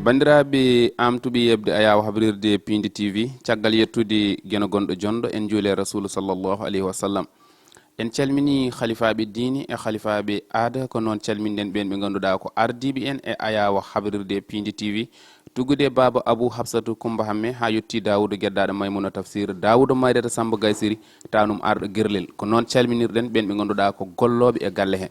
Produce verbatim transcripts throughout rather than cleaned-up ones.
Banndiraaɓe, am tuɓi yeɓde Ayaawo Habrirde Piindi T V, caggal yettude Geno gonɗo jonɗo, en njuule Rasuulu sallallahu alayhi wa sallam. En calmini halifaaɓe diine e halifaaɓe aada, ko noon calminɗen ɓeen ɓe ngannduɗaa ko ardiiɓe en e Ayaawo Habrirde Piindi T V, tuggude Baaba Abu Hafsatu Kumba Hamme haa yettii Daawuda Geddaaɗo Maymuna Tafsir, Daawuda Maydata Samba Gaysiri, taanum arɗo Girlel. Ko noon calminirɗen ɓeen ɓe ngannduɗaa ko gollooɓe e galle he.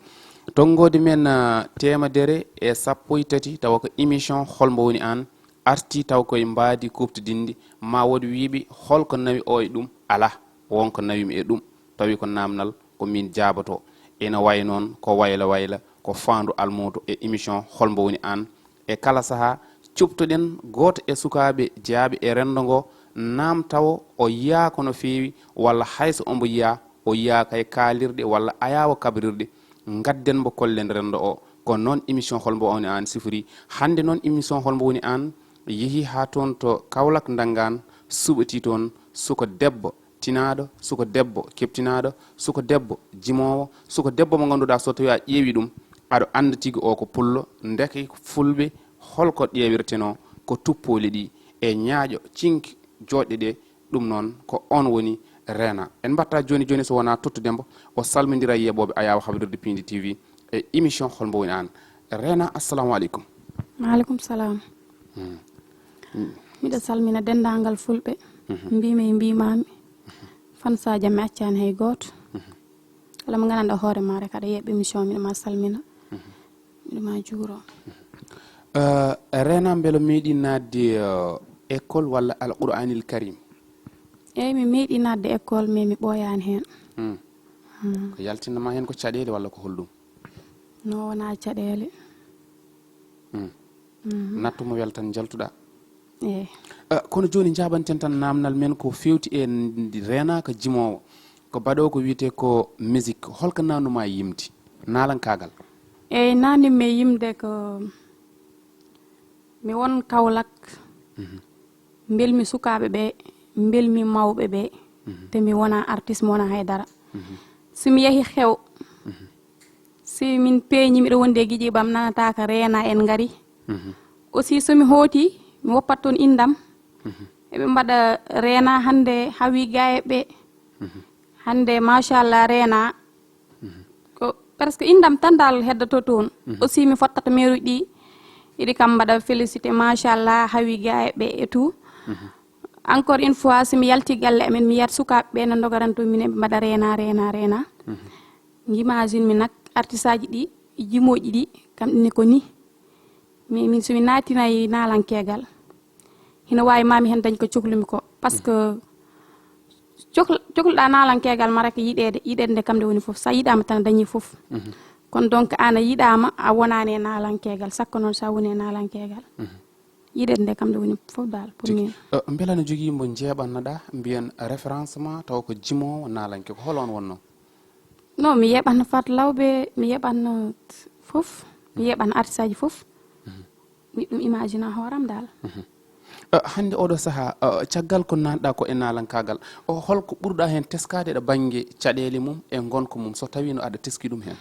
Tonngoode men, ah, teemedere e sappo e tati, tawa ko émission Hol Mbo Woni Aan, arti taw koye mbaadi kuuɓtidinndi, ma wood wiyɓe hol ko nawi o e ɗum? Alaa, won ko nawi mi e ɗum, tawi ko naamnal ko min jaaboto. Ina wayi noon ko wayla wayla, ko faandu almuudo e émission Hol Mbo Woni Aan. E kala sahaa, cuɓtoɗen gooto e sukaaɓe jeyaaɓe e renndo ngo, naam tawo o yiyaaka no feewi, walla hay so ombo yiyaa, o yiyaaka e kaalirɗe walla Ayaawo Habrirde. Ngadden mbo, kollen renndo o. Ko noon émission Hol Mbo Woni Aan sifori. Hannde noon émission Hol Mbo Woni Aan yehi haa toon to Kaolack Ndangaan, suɓiti toon suka debbo tinaaɗo, suka debbo keɓtinaaɗo, suka debbo jimoowo, suka debbo mo ngannduɗaa so tawii a ƴeewi ɗum, aɗo annda tigi o ko pullo. Ndeke fulɓe, hol ko ƴeewirtenoo? Ko tuppooli ɗi e ñaaƴo cinki jooɗɗe ɗe. Ɗum noon ko oon woni Reena. En mbaɗta jooni jooni so wonaa tottude mbo, o salmindira e yeeɓooɓe Ayaawo Habrirde Piindi T V e émission Hol Mbo Woni Aan. Reena, assalamu aleykum. Maaleykum salaam. Hmm. Miɗo salmina denndaangal fulɓe. Mhm. Mbiimi e mbiimaami. Fansaaji am, mi accaani hay gooto. Mhm. Kala mo nganndanɗaa hoore maa rek, aɗa yeeɓa émission, miɗo ma salmina. Mhm. Miɗo ma juuro. Eh, Reena, mbela meeɗi naatde, eh, école walla Alqur'aanil Karim? Eey, mi meeɗi naatde école, mais mi ɓooyaani heen. Hmm. Hmm. Ko yaltinɗo ma heen ko caɗeele walla ko holɗum? No, wonaa caɗeele. Hmm. Mhm. Nattu mo wel tan njaltuɗaa. Eey. Eh, kono jooni njaabanten tan naamnal men ko feewti e ndi Reena ka jimoowo. Ko baɗoowo ko wiyetee ko musique. Hol ko naatnuma yimde? Naalankaagal. Eey, naatnimmi e yimde ko mi won Kaolack. Mhm. Mbelmi sukaaɓe ɓe, mbelmi mawɓe ɓe. Mhm. Te mi wonaa artiste, mi wonaa hay dara. Mhm. Si mi yahi xew, mhm, si min peeñi, miɗo wondi e giƴiiɓe am, nanata ka Reena en ngari. Mhm. Aussi, so mi hooti, mi woppat toon inndam. Mhm. Eɓe mbaɗa Reena hannde hawii gaa e ɓe. Mhm. Hannde, machallah, Reena. Mhm. Ko presque inndam tan dal heddoto toon. Mhm. Aussi, mi fottata meeruuji ɗi, iɗi kam mbaɗa félicité, machallah, hawii gaa e ɓe et tout. Mhm. Encore une fois, si mi yalti galle amen, mi yiyat sukaaɓe ɓe no ndogaranto min, eɓe mbaɗa Reena, Reena, Reena. Mhm. Ngimagine mi nak artisaaji ɗi, jimooji ɗi, kam ɗi ne ko ni. Mais min, so mi naatinay naalankeegal, hino waawi ma mi heen dañ ko cohlumi ko. Parce que cohl-, cohluɗaa naalankeegal ma rek yiɗeede, yiɗeede nde kam nde woni fof. So a yiɗaama tan a dañii fof. Mhm. Kono donc aan a yiɗaama, a wonaani e naalankeegal. Sakko noon so a woni e naalankeegal. Mhm. Yiɗeede nde kam nde woni fof dal pour min. Eh, mbela no jogii mbo njeeɓannoɗaa, mbiyen référence ma, taw ko jimoowo naalanke, ko hol oon wonnoo? Non, mi yeɓanno Fatou Lawbe, mi yeɓanno fof, mi yeɓanno artisaaji fof. Mhm. Mi ɗum imagine a hooram dal. Mhm. Eh, hannde oɗo sahaa, eh, caggal ko naatɗaa ko e naalankaagal, o holko ɓurɗaa heen teskaade ɗo bannge caɗeele mum e ngonka mum, so tawii no aɗa teski ɗum heen?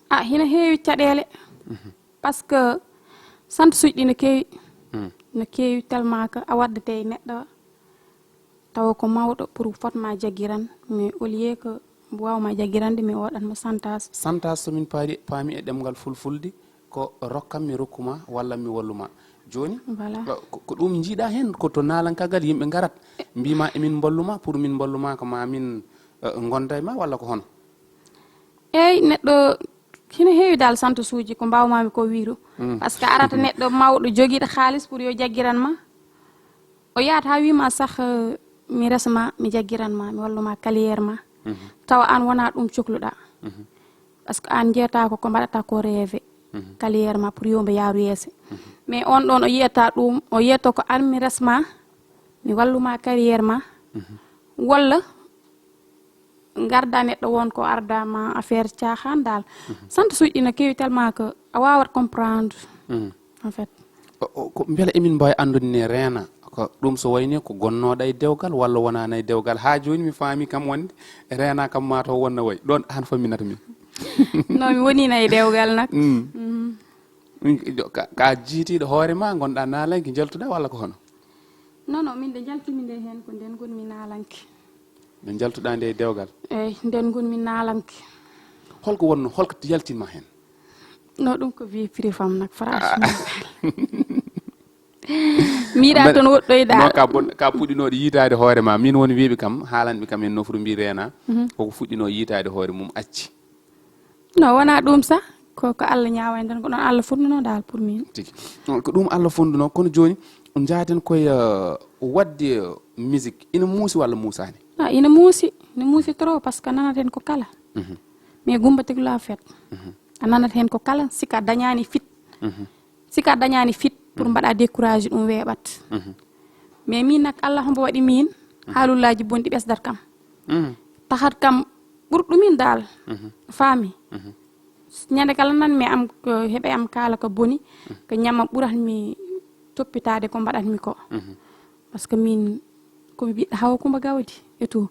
Ah, hino heewi caɗeele. Mhm. Parce que santasuuji ɗi no keewi. Hmm. No keewi tellement que a waddete e neɗɗo tawa ko mawɗo pour fotma jaggiran, mais au lieu que mbo waawma jaggirande, mi waɗat mo santas. Santas, so min paari, paami e ɗemngal fulfulde, ko rokkam mi rokkuma walla mi walluma. Jooni, voilà, ko, ko ɗum njiiɗa heen, ko to naalankaagal yimɓe ngarat, mbima emin mballuma, pour min mballuma ko ma min, eh, ngonda e ma walla ko hono? Eey, neɗɗo hino heewi dal santasuuji ko mbaawmaami ko wiiru. Mm. Parce que arata neɗɗo mawɗo jogiiɗo haalis pour yo jaggiran ma. O yahat haa wiima sah, eh, mi resma, mi jaggiran ma, mi walluma carrière ma. Mhm. Tawa aan wonaa ɗum cohluɗaa. Mhm. Parce que aan njeetaa ko, ko mbaɗata ko rêve. Mhm. Carrière ma pour yo mbo yaaru yeese. Mhm. Mais on ɗon o yiyata ɗum, o yiyata ko aan mi resma, mi walluma carrière ma. Mhm. Walla ngarda neɗɗo won ko arda ma affaire caaxaan dal. Mhm. Santasuuji ɗi no keewi tellement que a waawat comprendre. Mhm. En fait. O, o, ko mbela emin mbaawi anndude ne Reena, Ko ɗum so wayni ko gonnooɗa e dewgal walla wonaana e dewgal? Haa jooni mi faami kam wonde Reena kam maa taw wonna wayi. Ɗoon aan famminata min. No mi woniino e dewgal nak. Mm. Mm. Min jo-, ka, ka jiitiiɗo hoore ma, ngonɗa naalanke, njaltuɗa walla ko hono? Non, non, min de njaltumi nde heen ko nden ngonmi naalanke. Nde njaltuɗa nde e dewgal? Eey, nden ngonmi naalanke. Holko wonno, holko yaltinma heen? No, ɗum ko vie privée am nak, franchement. Mi yiɗa toon woɗɗoyɗa. Non, ka bon, ka puɗɗinooɗo yiitaade hoore ma. Min woni wiiɓe kam, haalanɓe kam en nofru mbi Reena. Mhm. Koko fuɗɗinoo yiitaade hoore mum, acci. No, wonaa ɗum sah. Ko, ko Allah ñaawani tan, ko ɗoon Allah fonnduno dal pour min. Tigi. Ko ɗum Allah fonnduno, kono jooni, njaaden koye, eh, waɗde, eh, musique. Ina muusi walla muusaani? Ah, ina muusi. Ina muusi trop, parce que nanat heen ko kala. Mhm. Mais Gumba Tegla fet. Mhm. A nanat heen ko kala, si ka dañaani fit. Mhm. Si ka dañaani fit pour mbaɗa découragé, ɗum weeɓat. Mhm. Mais min nak, Allah hombo waɗi min, haalullaaji bonɗi ɓesdat kam. Mhm. Tahat kam ɓurɗo min dal, faami. Mhm. Ñande kala nan mi am ko heɓe am kaala ko boni, ko ñama ɓurat mi toppitaade ko mbaɗat mi ko. Mhm. Parce que min, ko mi ɓiɗɗo Hawa Kumba Gawdi et tout.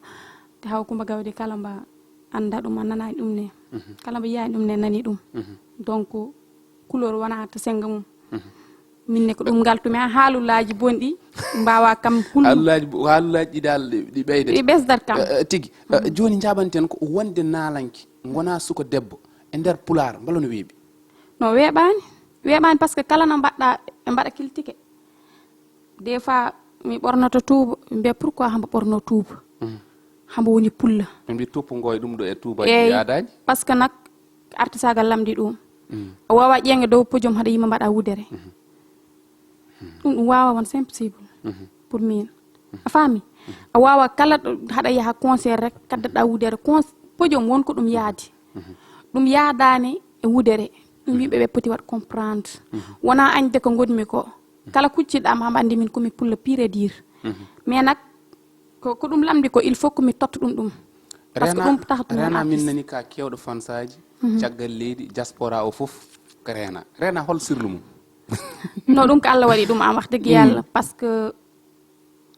Te Hawa Kumba Gawdi kala mba annda ɗum, a nanaani ɗum ne. Mhm. Kala mba yiyaani ɗum ne, nani ɗum. Mhm. Donc, couleur wonaa to senngo mum. Mhm. Min ne ko ɗum ngaltumi, haa haalullaaji bonɗi mbaawa kam hul- Haalullaaji bo-, haalullaaji ɗi dal ɗi, ɗi ɓeyde. Ɗi ɓesdat kam. Eh, eh, tigi. Eh, mhm. Jooni njaɓanten ko wonde naalanke, ngona suka debbo, e nder Pulaar, mbalo no weeɓi? No weeɓaani. Weeɓaani parce que kala no mbaɗɗa, ɓe mbaɗa critiqué. Des fois, mi ɓornoto tuuba, ɓe mbiya, "Pourquoi hamba ɓorno tuuba? Mhm. Hamba woni pulla?" Ɓe mbi tuppu ngo e ɗum ɗo e tuuba. Eey, yaadaani? Parce que nak, artisagal lamdi ɗum. Mhm. A wawa ƴeeŋe dow podium haɗa yima mbaɗa wudere. Mhm. Ɗum, ɗum wawa won, c'est impossible. Mhm. Pour min. Mhm. A faami? Mhm. A wawa kala ɗo haɗa yaha concert rek, kaddaɗa wudere. Con-, podium won ko ɗum yaadi. Mhm. Ɗum yaadaani e wudere. Ɗum yimɓe ɓe poti waɗ comprendre. Mhm. Wona añde ko ngonmi ko. Kala kucciɗo am, hamba anndi min ko mi pulla pire et dire. Mhm. Mais nak, ko, ko ɗum lamdi ko, il faut ko mi totta ɗum ɗum. Parce que Reena, ɗum tax ɗum Reena, min artiste. Nani ka kewɗo fansaaji, mhm, caggal leydi, diaspora o fof, ko Reena. Reena, hol sirlu mum? No, ɗum ko Allah waɗi ɗum am, wax dëgg Yàlla. Mm. Parce que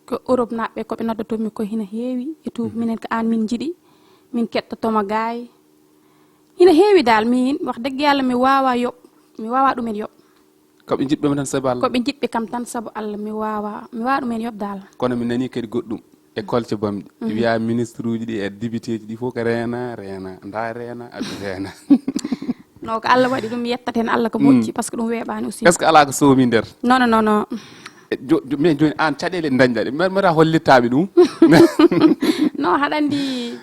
ko Europe naaɓe, ko ɓe noddoto mi ko hina heewi et tout. Mhm. Minen ko aan min njiɗi, min keɗtotoma gaay. Hina heewi dal, min, wax dëgg Yàlla, mi wawa yoɓ, mi wawa ɗumen yoɓ. Ko ɓe njiɗɓe ma tan sabu Allah? Ko ɓe njiɗɓe kam tan sabu Allah, mi wawa, mi wawa ɗumen yoɓ dal. Kono mi nani kadi goɗɗum e kolce bamɗi. Mhm. Wiya ministre uji ɗi e député ji ɗi fof ko Reena, Reena, nda Reena, abi Reena. No, ko Allah waɗi ɗum, yettat heen Allah ko moƴƴi, mm, parce que ɗum weeɓaani aussi. Est-ce que alaa ko soomi nder? Non, non, non, non. E, jo-, jo-, mais jooni aan caɗeele dañɗa ɗe, mbaɗ-, mbaɗa hollittaaɓe ɗum? Non, haɗa anndi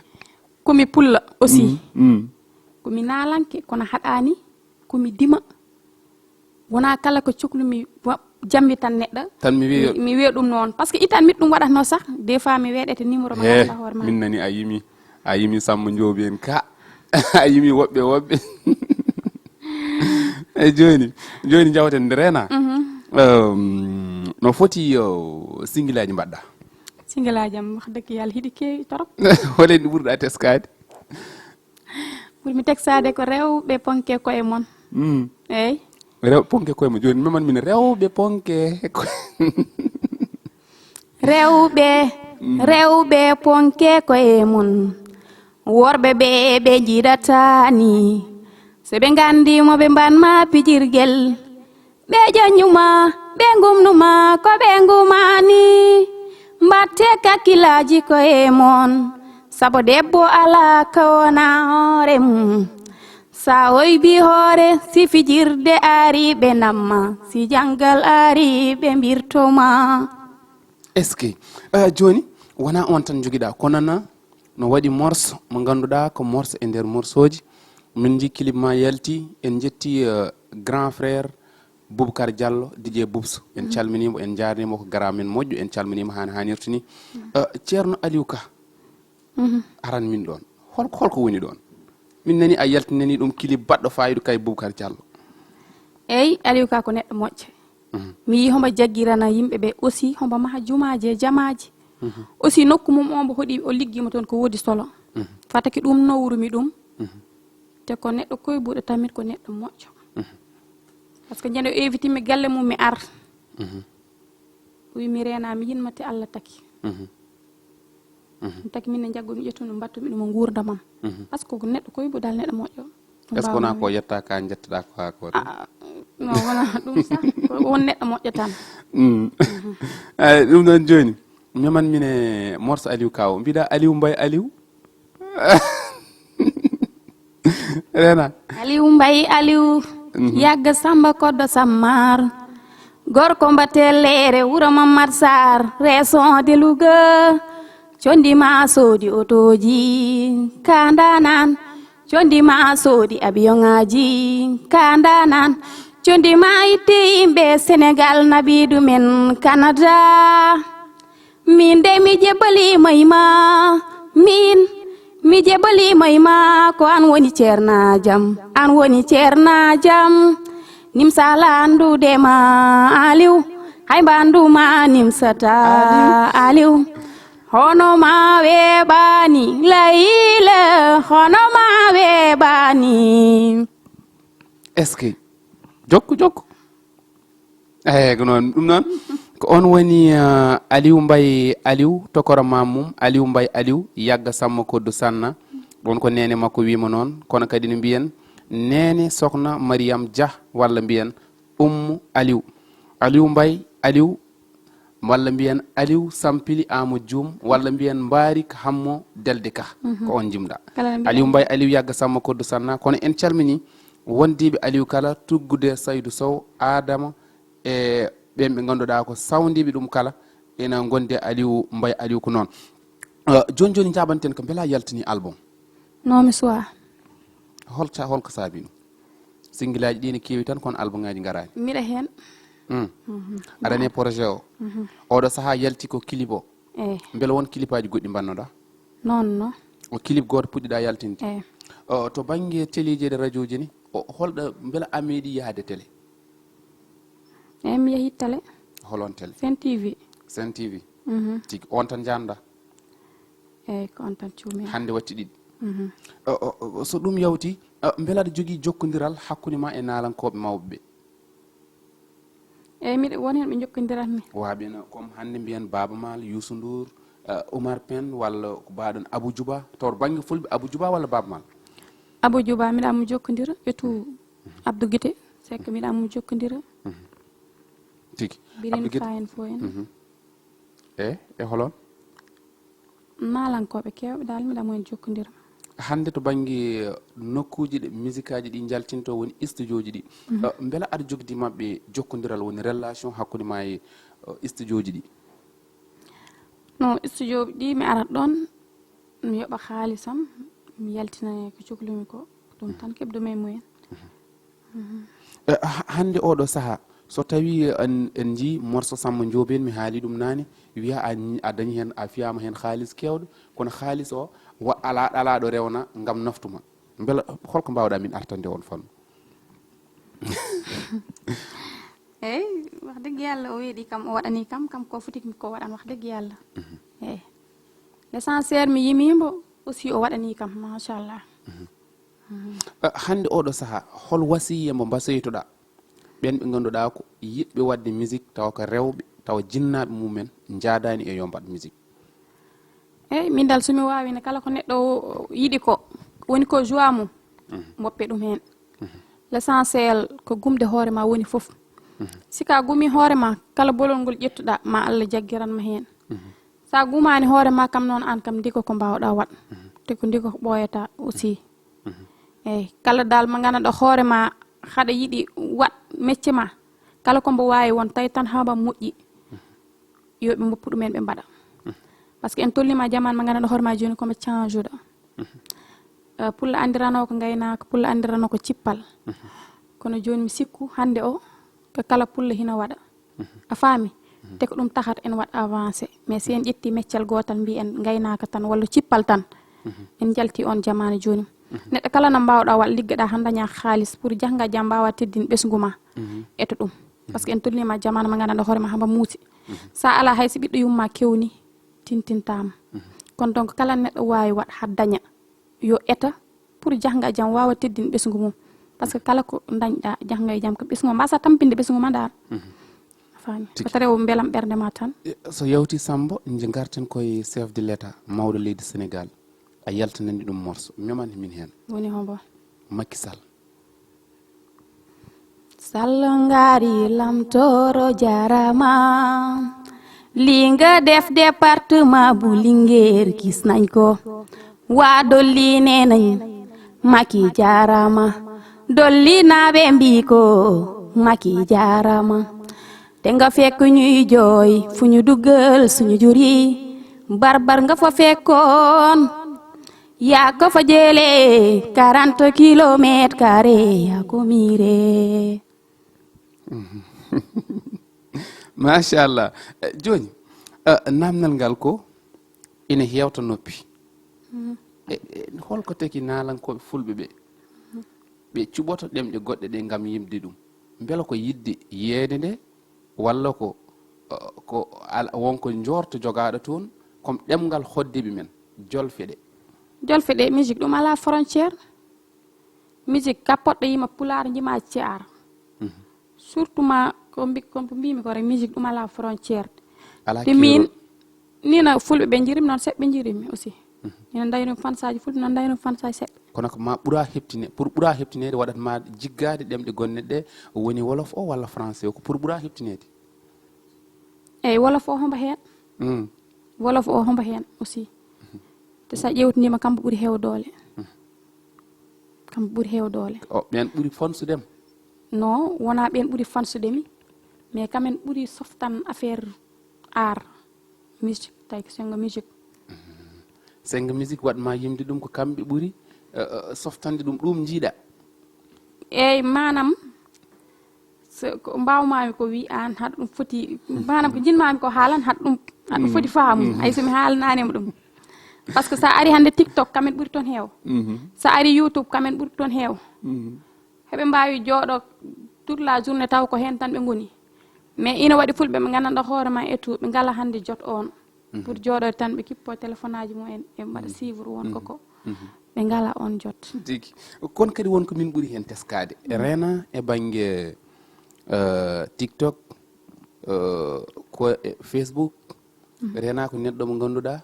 ko mi pulla aussi. Mm, mm. Ko mi naalanke, kono haɗaani ko mi dima. Wona kala ko cuklumi wa-, jammi tan neɗɗo. Tan mi wiya mi, mi wiya ɗum noon. Parce que itan mit ɗum waɗatno sax, des fois mi weeɗete numéro ma. He, ngannduɗaa hoore ma. Min nani a yimi, a yimi Samba Joobi en ka. A yimi woɓɓe, woɓɓe. E jooni, jooni njawten nde Reena. Mhm. Ehm, no foti, o, singilaaji mbaɗɗa? Singilaaji am, wax dëgg Yàlla, hiɗi keewi torop. Hol en ɗi ɓurɗa teskaade? Ɓurmi teksaade ko rewɓe ponke koye mon. Mm. Eey. Rewɓe ponke koye mon. Jooni, meman min rewɓe ponke koye. Rewɓe, mm, rewɓe ponke koye mon. Worɓe ɓe, ɓe njiɗataani. So ɓe nganndi mo ɓe mban ma pijirgel. Ɓe joññuma, ɓe ngumnuma, ko ɓe ngumani. Mbatte kakkilaaji koye mon, sabo debbo alaa ko wona hoore mum. Sa oybi hoore, si fijirde ari, ɓe namma, si janngal ari, ɓe mbirtoma. Est-ce que, ah, jooni, wona on tan njogiɗa, kono na, no waɗi morso mo ngannduɗaa ko morso e nder morsooji. Min nji clip ma yalti, en njetti, eh, grand frère Boubacar Diallo, D J Boubs. En, mhm, calminimo, en njaarnimo, ko grand men moƴƴo, en calminimo haa no haanirta ni. Mhm. Eh, Ceerno Aliou Ka, mhm, aran min ɗoon. Hol, holko woni ɗoon? Min nani a yaltinani ɗum clip baɗɗo faayiida kay Boubacar Diallo. Eey, Aliou Ka ko neɗɗo moƴƴo. Mhm. Mi yii hombo jaggirana yimɓe ɓe aussi, hombo maha jumaaji e jamaaji. Mhm. Aussi nokku mum o mbo hoɗi, o liggiima toon ko woodi solo. Mhm. Fataki ɗum nowrumi ɗum. Mhm. Te ko neɗɗo koybuɗo tamit, ko neɗɗo moƴƴo. Mhm. Parce que ñande o invite mi galle mum mi ar. Mhm. O wi mi reena, mi yinma te Allah taki. Mhm. Mhm. Taki min ne njaggu mi ƴettu ɗum mbattu mi ɗum nguurndam am. Mhm. Parce que ko neɗɗo koy bo dal neɗɗo moƴƴo. Est ce que wona ko yetta ka jettata ko ha ko? Ah, non, wona ɗum sax, ko on neɗɗo moƴƴo tan. Mm. Mhm. Ay, ɗum ɗon joni. Meman mine morso Aliou Kawo. Mbiɗa Aliou Mbaye Aliou. Rena. Aliou Mbaye Aliou. Mhm. Yagga Samba Koddo Sammar. Gorko mbatellere wuro Mamad Sar. Reson de Louga. Condi ma soodi otoji. Kandanan. Condi ma soodi abiyoŋaaji. Kandanan. Condi ma itti yimɓe Senegal nabidu men Canada. Min de mi jebbali ma, min mi jebbali ma, ko an woni ceernaajam, an woni ceernaajam. Nimsa landude ma Aliou, hay mbandu ma nimsata Aliou. Hono ma weeɓani, layile, hono ma weeɓani. Est-ce que? Jokku, jokku. Eyi, ko noon, ɗum noon. Ko on woni, ah, Aliou Mbaye Aliou, tokoro ma mum, Aliou Mbaye Aliou, yagga Samma Koddu Sanna. Ɗon ko neene makko wiima noon, kono kadi no mbiyen neene Sokna Mariam Dia, walla mbiyen Ummu Aliou. Aliou Mbaye Aliou, walla mbiyen Aliou Sampili Amadou Dioum, walla mbiyen Mbarik Hammo Delde Ka. Mhm. Ko on jimɗa. Kala no mbiɗa Aliou Mbaye Aliou yagga Samma Koddu Sanna, kono en calmini wondiiɓe Aliou kala, tuggude Saydou Sow, Adama, e ɓen ɓe ngannduɗaa ko sawndiiɓe ɗum kala, ena ngondi e Aliou Mbaye Aliou ko noon. Eh, jooni jooni njaɓanten ko mbela a yaltini album? Non, mi suwaa. Hol ca-, hol ko saabi ɗum? Singilaaji ɗi ne keewi tan, kono albumaaji ngaraani. Miɗa heen. Hmm. Mhm. Aɗa anndi projet o? Mhm. Oɗo sahaa yalti ko clip o? Eyi. Mbela won clipaaji goɗɗi mbannoɗaa? Non, non. O clip gooto puɗɗiɗaa yaltinde? Eyi. O, to bannge teleeji e radiooji ni, o, holɗo mbela a meeɗi yahde télé? Eyi, mi yehii télé. Hol on télé? Sen T V. Sen T V. Mhm. Tigi, on tan njaanɗaa? Eyi, ko on tan cuumi. Hannde watti ɗiɗi. Mhm. O, o, o, so ɗum yawti, o, mbela aɗa jogii jokkondiral hakkunde ma e naalankooɓe mawɓe ɓe? Eyi, miɗo won heen ɓe njokkondirat mi. Waaɓe no, comme hannde mbiyen Baaba Maal, Youssou Ndour, eh, Oumar Pène, walla ko mbaɗon Abou Djouba, to bannge fulɓe Abou Djouba walla Baaba Maal? Abou Djouba, miɗo mo jokkondira e tout Abdou Guité, c'est que miɗo mo jokkondira. Mhm. Tigi. Birin Abdou Guité. Fayen foyen. Mhm. E, e holon? Naalankooɓe keewɓe dal, miɗo mo en jokkondira. Hannde to bannge, eh, nokkuuji ɗi, misikaaji ɗi njaltinto woni studiooji ɗi. Mhm. Eh, mbela aɗa jogdi maɓɓe jokkondiral, woni relation hakkunde ma e, eh, studiooji ɗi? No, studio ɗi mi arat ɗon, mi yoɓa haalisam, mi yaltina ko cohlumi ko, ɗum tan keɓdumi e mumen. Eh, ha-, hannde oɗo sahaa, so tawii en, en njii morso Samma Njoobeen, mi haali ɗum naane, wiya a, a dañi heen, a fiyaama heen haalis keewɗo, kono haalis o wa-, alaa ɗalaaɗo rewna ngam naftuma. Mbela holko mbaawɗaa min artande on fannu? Eyi, wax dëgg Yàlla, o weeɗi kam, o waɗani kam, kam ko foti ko waɗan, wax dëgg Yàlla. Mhm. Eyi. L'essentiel, mi yimii mbo, aussi o waɗani kam, machallah. Mhm. Mhm. Eh, hannde oɗo sahaa, hol wasiya mbo mbasoytoɗaa ɓen ɓe ngannduɗaa ko yiɗɓe waɗde musique, tawa ko rewɓe, tawa jinnaaɓe mumen njaadaani e yo mbaɗ musique? Eyi, min dal, so mi waawi ne, kala ko neɗɗo o yiɗi ko, woni ko joie mum, mhm, mboppe ɗum heen. Mhm. L'essentiel ko gumde hoore ma woni fof. Mhm. Si ka gumi hoore ma, kala bolol ngol ƴettuɗaa, ma Allah jaggiran ma heen. Mhm. Sa gumaani hoore ma kam noon, aan kam ndigo ko mbaawɗaa waɗ. Mhm. Te ko ndigo ko ɓooyataa aussi. Mhm. Eyi, kala dal mo ngannduɗaa hoore ma, haɗa yiɗi waɗ mecce ma, kala ko mbo waawi won, tawi tan haaba moƴƴi, mhm, yo ɓe mboppu ɗumen, ɓe mbaɗa. Mhm. Parce que en tolniima jamaanu mo ngannduɗaa hoore ma jooni ko mo change-uɗaa. Mhm. Eh, pullo anndirano ko ngaynaaka, pullo anndirano ko cippal. Mhm. Kono jooni mi sikku hannde o, ko kala pullo hina waɗa. Mhm. A faami? Mhm. Te ko ɗum tahata en waɗ avancé. Mais si en ƴetti meccal gootal, mbiyen ngaynaaka tan walla cippal tan, mhm, en njalti on jamaanu jooni. Mhm. Neɗɗo kala no mbaawɗaa waɗ, liggoɗaa haa dañaa haalis pour jannga jam mbaawaa teddin ɓesngu ma. Mhm. Eto ɗum. Parce que en tolniima jamaanu mo ngannduɗaa hoore ma hamba muusi. Mhm. Sa alaa hay si ɓiɗɗo yumma kewni, tintintaama. Mhm. Kono donc kala neɗɗo waawi waɗ haa daña, yo eta pour jannga jam waawa teddin ɓesngu mum. Parce que kala ko dañɗaa jannga e jam ko ɓesngu ma, mbasa tampinde ɓesngu ma dal. Mhm. A Faami. Ko tawi o mbelam ɓernde ma tan. So yawti Sambo, nje ngarten koye chef de l'État, mawɗo leydi Sénégal. A yaltanani ɗum morso. Memani min heen. Woni hombo? Macky Sall. Sall ngari lamtoro jarama. Linga def département bu Linguère gis nañ ko. Waa dolli nee nañ Macky jarama. Dolli naa ɓe mbi ko Macky jarama. Te nga fekk ñuy jooy fu ñu duggal suñu jur yi. Barbar nga fa fekkoon. Yaa ko fa jëlee quarante kilomètres carrés yaa ko miiree. Machallah. Eh, jooni, eh, namdal ngal ko ina heewta noppi. E, e, holko teki naalankooɓe fulɓe ɓe? Ɓe cuɓoto ɗemɗe goɗɗe ɗe ngam yimde ɗum. Mbela ko yiɗde yeeyde nde, walla ko, eh, ko ala, wonko njoorto jogaaɗo toon, comme ɗemngal hoɗdiiɓe men, jolfe ɗe? Jolfe ɗe, musique ɗum alaa frontière. Musique ka poɗɗo yima pulaar, jima cear. Surtout ma ko mbi, ko mbimi ko rek, musique ɗum alaa frontière. Alaa Te min, keerol. Nina fulɓe ɓe njirimi noon, seɓɓe njirimi aussi. Ina ndañi ɗum fansaji fulɓe, noon ndañi ɗum fansaji seɓɓe. Kono ko ma ɓura heɓtine, pour ɓura heɓtineede waɗat ma jiggaade ɗemɗe gonɗe ɗe, woni wolof o walla français o, ko pour ɓura heɓtineede? Eyyi, wolof o hombo heen? Mm. Wolof o hombo heen aussi? Te sa ƴewtindima, kambo ɓuri heew doole. Kambo ɓuri heew doole. O, ɓen ɓuri fansudem? Non, wona ɓen ɓuri fansudemi, mais kamen ɓuri softan affaire art, musique, tawi ko sengo musique. Sengo musique waɗ ma yimde ɗum, ko kamɓe ɓuri, eh, eh, softande ɗum, ɗum njiiɗa? Eyyi, manam, so ko mbawmami ko wi an haɗa ɗum foti, manam ko jinmami ko haalan haɗa ɗum, haɗa ɗum foti faamu, hay so mi haalananima ɗum. Par ce que sa ari hande TikTok, kamen ɓuri toon heew. Sa ari YouTube, kamen ɓuri toon heew. Heɓe mbawi jooɗo toute la journée taw ko heen tan ɓe ngoni. Mais ina waɗi fulɓe ɓe nganndanɗaa hoore ma et tout, ɓe ngala hannde jot on. Pour jooɗoyde tan ɓe kippo téléphone aji mumen, ɓe mbaɗa suivre won koko. Ɓe ngala on jot. Tigi. Kono kadi won ko min ɓuri heen teskaade. Reena e bannge, eh, TikTok, eh, ko e Facebook. Reena ko neɗɗo mo ngannduɗaa,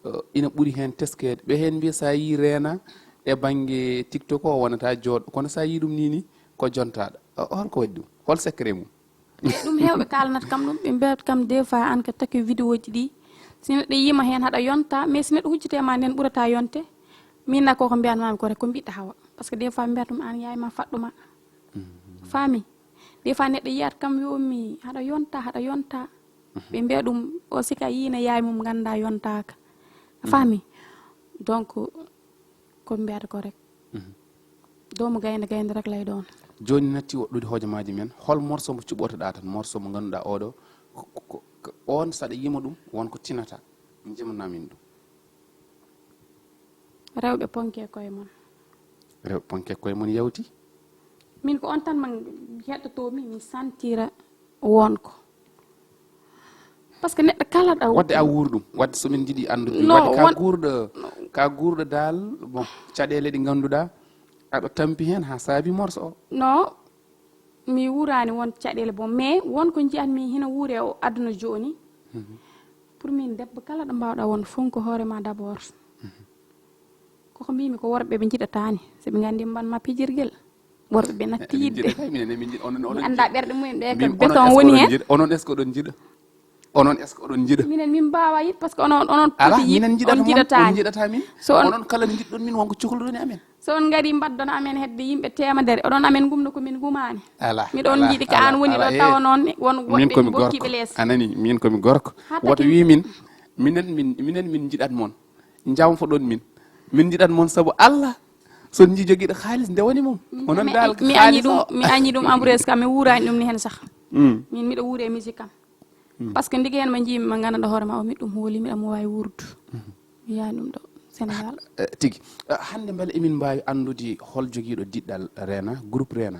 eh, ina ɓuri heen teskeede. Ɓe heen mbiya sa yii Reena e bannge TikTok o wonata jooɗo. Kono sa yii ɗum ni ni ko jontaaɗo. O, holko waɗi ɗum? Hol secret mum? Ɗum heewɓe kaalanata kam ɗum, ɓe mbiyata kam des fois an ko taki vidéo ji ɗi. Si neɗɗo yiima heen haɗa yonta, mais si neɗɗo huccite ma nden ɓurata yonte. Min na koko mbiyatmami ko rek ko mbiɗɗa hawa. Par ce que des fois mbiyata ɗum an yaay ma faɗɗuma. Faami? Des fois neɗɗo yiyat kam wiyomi haɗa yonta, haɗa yonta. Ɓe mbiya ɗum o sika yiina yaay mum ngannda yontaaka. A faami? Donc, ko mbiyata ko rek. Doomu gaynde, gaynde rek lay doon. Jooni natti woɗɗude hojomaaji men, hol morceau mo cuɓotoɗaa tan, morceau mo ngannduɗaa oɗo, ko, ko, ko, ko on saɗa yima ɗum, won ko tinata. Jimanamin ɗum. Rewɓe ponke koye mon. Rewɓe ponke koye mon yawti? Min ko on tan man heɗɗotomi, mi santira wonko. Par ce que neɗɗo kala ɗo Wadde a wuur ɗum, wadde so min njiɗi anndude ɗum. No, Wadde ka won- guurɗo, ka guurɗo dal, bon, caɗeele ɗe ngannduɗaa, aɗa tampi heen ha saabi morceau o. No, mi wurani won caɗeele bon, mais won ko jiyatmi hina wuure o aduna jooni. Pour min debbo kala ɗo mbawɗa won fof ko hoore ma d'abord. Koko mbimi ko worɓe ɓe jiɗatani, so ɓe nganndi mban ma pijirgel. Worɓe ɓe natti Min yidde. Njiɗata, minen, min njiɗ-, onon, Mi onon, annda ɓerɗe mumen ɓe ko mbimi, béton onon, est-ce que woni oɗon heen. Njiɗa? Onon, est-ce que oɗon njiɗa? Onon, est-ce que oɗon njiɗa? Minen min mbawa yid, par ce que onon, onon Ala, poti yid, minen njiɗata on mon, on jiɗatani. Njiɗata min. So on- Onon kala njiɗɗon min, wonko cohluɗon e amen. So on ngari mbaddon amen hedde yimɓe temedere, oɗon amen ngumno ko min ngumani. Ala, Miɗon ala, jiɗi ka ala, an woni ala, ɗo eh. tawa noon won Min woɓɓe komi bokki gorko. Ɓe lees. Anani, min komi gorko. Haa Woto taki- wi min, minen min, minen min njiɗat mon. Njawfoɗon min. Min njiɗat mon sabu Allah. So on nji jogiiɗo haalis nde woni mum. Onon Mi- dal mi añi haalis ɗum, o. Mi añi ɗum amoureuse kam, mi wuurani ɗum ni heen sah. Mm. Min miɗo wuure e musique kam. Par ce que ndigi heen ma njiimi ma nganndanɗo hoore ma o miɗo ɗum hooli, miɗo mo wawi wuurdu. Mi yaani ɗum ɗo Sénégal. Eh, tigi. Eh, hannde mbele emin mbaawi anndude hol jogiiɗo diɗɗal Reena, groupe Reena?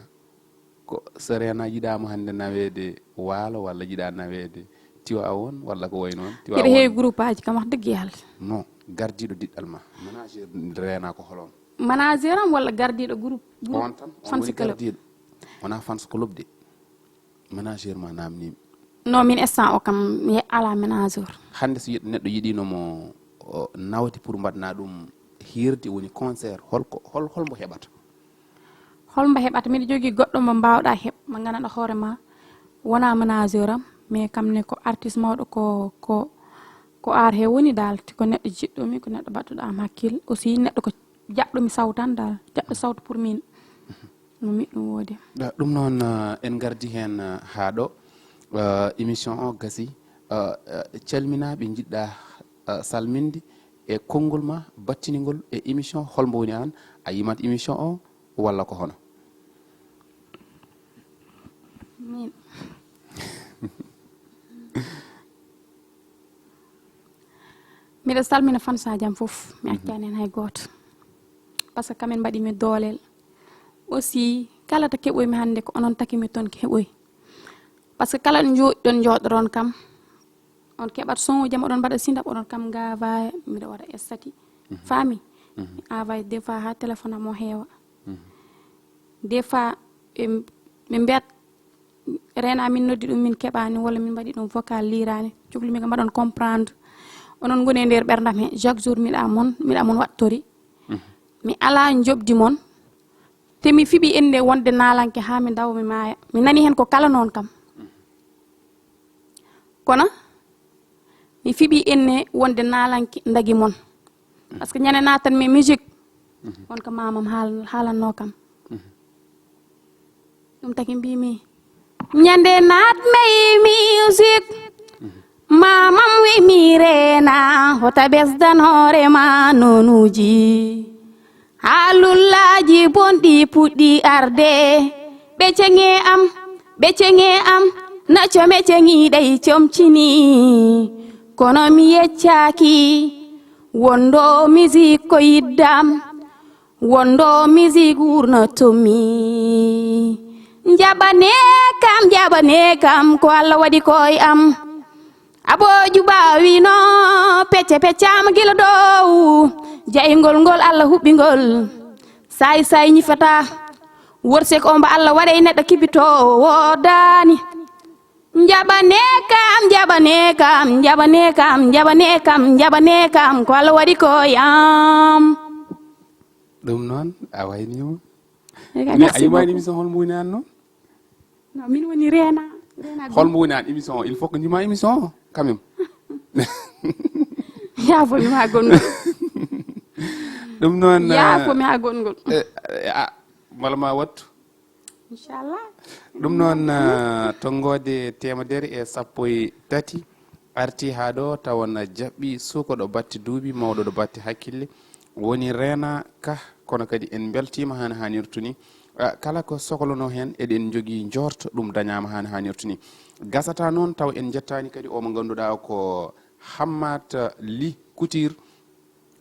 Ko so Reena yiɗaama hannde naweede Waalo walla yiɗa naweede Tiwaawoon walla ko wayi noon? Hiɗa heewi groupe aji kam wax dëgg yàlla. Non, gardiiɗo diɗɗal ma. Manager Reena ko holon? Manager am walla gardiiɗo groupe, groupe On tan, on fans woni club? Gardiiɗo. Wonaa fans club de. Manager ma naamniimi. Non, min instant o kam, mi alaa ménageur. Hannde so yiɗ- neɗɗo yiɗiino mo o nawde pour mbaɗna ɗum hiirde, woni concert, holko hol holmbo heɓata? Holmbo heɓata? Miɗo jogii goɗɗo mo mbaawɗaa heɓ, mo nganndanɗaa hoore ma, wonaa ménageur am, mais kam ne ko artiste mawɗo, ko ko ko art he woni daal, ko neɗɗo jiɗɗo mi, ko neɗɗo baɗɗuɗo am hakkille aussi, neɗɗo ko jaɓɗo mi sawtan daal, jaɓɗo sawtu pour min. No miɗum woodi. Ɗum noon, uh, en ngardi heen, uh, haa ɗo. Uh, émission o gasi. Uh, uh, calminaaɓe njiɗɗa, uh, salminde e konngol ma battiningol e émission Holmbo Woni Aan? A yimat émission o walla ko hono? Min. Miɗo salmina fans aji am fof, mi accaani heen hay gooto. Par ce que kamen mbaɗi mi doolel. Aussi, kala to keɓoy mi hannde, ko onon taki mi toon keɓoy. Par ce que kala ɗo njooɗiɗon, njooɗoɗon kam, on keɓat son uji am, oɗon mbaɗa sindap, oɗon kam ngaava, miɗo waɗa estati. Faami? Mi aava des fois haa téléphone am o heewa. Des fois, ɓe ɓe mbiyat, Reena, min noddi ɗum, min keɓaani, walla min mbaɗi ɗum vocal, liiraani. Cuklumi ko mbaɗon comprendre. Onon ngoni e nder ɓerndam he. Chaque jour miɗa mon, miɗa mon wattori. Mi alaa njoɓdi mon. Te mi fiɓi innde wonde naalanke haa mi dawa, mi maaya. Mi nani heen ko kala noon kam. Kono mi fiɓi innde wonde naalanke ndagi mon. Par ce que ñande naatan mi musique, won ko mamam haal- haalanno kam. Ɗum taki mbimi, ñande naat mi musique, mamam wi mi Reena, hota ɓesdan hoore ma nonuuji. Haalullaaji bonɗi puɗɗi arde, ɓe ceŋe am, ɓe ceŋe am, na come ceŋiɗe comcini. Kono mi yeccaaki, wondo musique ko yiddam, wondo musique wurnotomi. Njaɓane kam, njaɓane kam, ko Allah waɗi koye am. Abooju Ba wino, pecce peccaama gila dow, jayngol ngol Allah huɓɓi ngol. Saay saay ñifata, worsek o mbo Allah waɗay neɗɗo kibito woodaani. Njaɓane kam, njaɓane kam, njaɓane kam, njaɓane kam, njaɓane kam, ko Allah waɗi ko yam. Ɗum noon, a waynima. Merci Mais a yimaani beaucoup. Émission Holmbo Woni Aan noon? Non, min woni Reena. Reena Gum. Holmbo Woni Aan émission o, il faut que njima émission o quand même. Yaafo mi haa gonngol. Ɗum noon, Yaafo uh, mi haa gonngol. Eh, eh, ah, mbala ma wattu. Inchallah. Ɗum noon, uh, tonngoode teemedere e sappo e tati arti haa ɗo, tawa na jaɓɓi suuko ɗo batti duuɓi, mawɗo ɗo batti hakkille, woni Reena Ka. Kono kadi en mbeltiima haa no haanirta ni. Uh, kala ko soklonoo heen, eɗen njogii njoorto ɗum dañaama haa no haanirta ni. Gasata noon tawa en njettaani kadi o mo ngannduɗaa ko Hammat Ly Couture.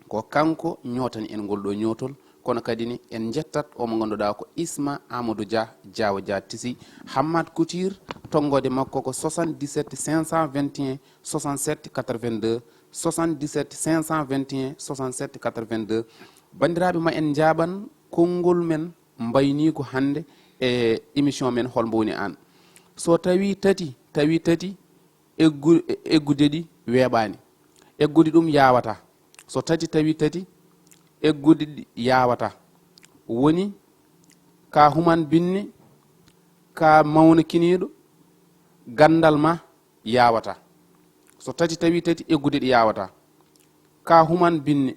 Ko kanko ñootani en ngol ɗo ñootol, kono kadi ni en njettat o mo ngannduɗaa ko Isma Amadou Dia, Diawo Dia Tisi. Hammat Couture, tonngoode makko ko soixante-dix-sept cinq cent vingt et un soixante-sept quatre-vingt-deux, soixante-dix-sept cinq cent vingt et un soixante-sept quatre-vingt-deux. Banndiraaɓe, ma en njaaɓan konngol men mbayniigu hannde e émission men Holmbo Woni Aan? So tawii tati, tawii tati, eggu-, eggude ɗi weeɓaani. Eggude ɗum yaawataa. So tati tawi tati, eggude ɗi yaawataa. Woni ka human binne, ka mawna kiniiɗo, ganndal ma yaawataa. So tati tawi tati, eggude ɗi yaawataa. Ka human binne,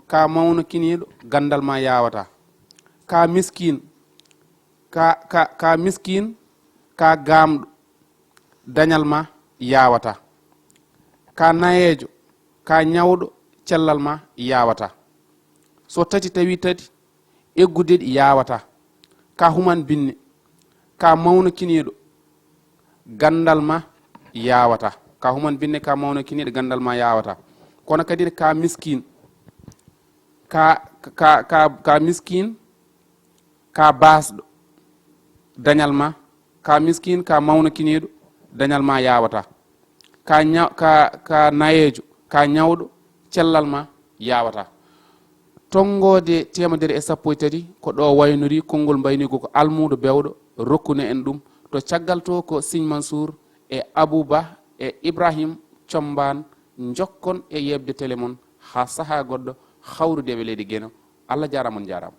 ka mawna kiniiɗo, ganndal ma yaawataa. Ka miskiin, ka, ka, ka miskiin, ka gaamɗo, dañal ma yaawataa. Ka nayeejo, ka ñawɗo, cellal ma yaawataa. So tati tawi tati, eggude ɗi yaawataa. Ka human binne, ka mawna kiniiɗo, ganndal ma yaawataa. Ka human binne, ka mawna kiniiɗo, ganndal ma yaawataa. Kono kadi ka miskiin, ka, ka, ka, ka miskiin, ka baasɗo, dañal ma, ka miskiin, ka mawna kiniiɗo, dañal ma yaawataa. Ka ña-, ka, ka nayeejo, ka ñawɗo, cellal ma yaawataa. Tonngoode teemedere e sappo e tati, ko ɗo waynori konngol mbayniigu ko almuudo bewɗo, rokkune en ɗum. To caggal to ko Siñ Mansuur e Abou Ba e Ibrahim Combaan, njokkon e yeɓde tele mon haa sahaa goɗɗo, hawrude e ɓe leydi Geno. Allah jaaraama, on njaaraama.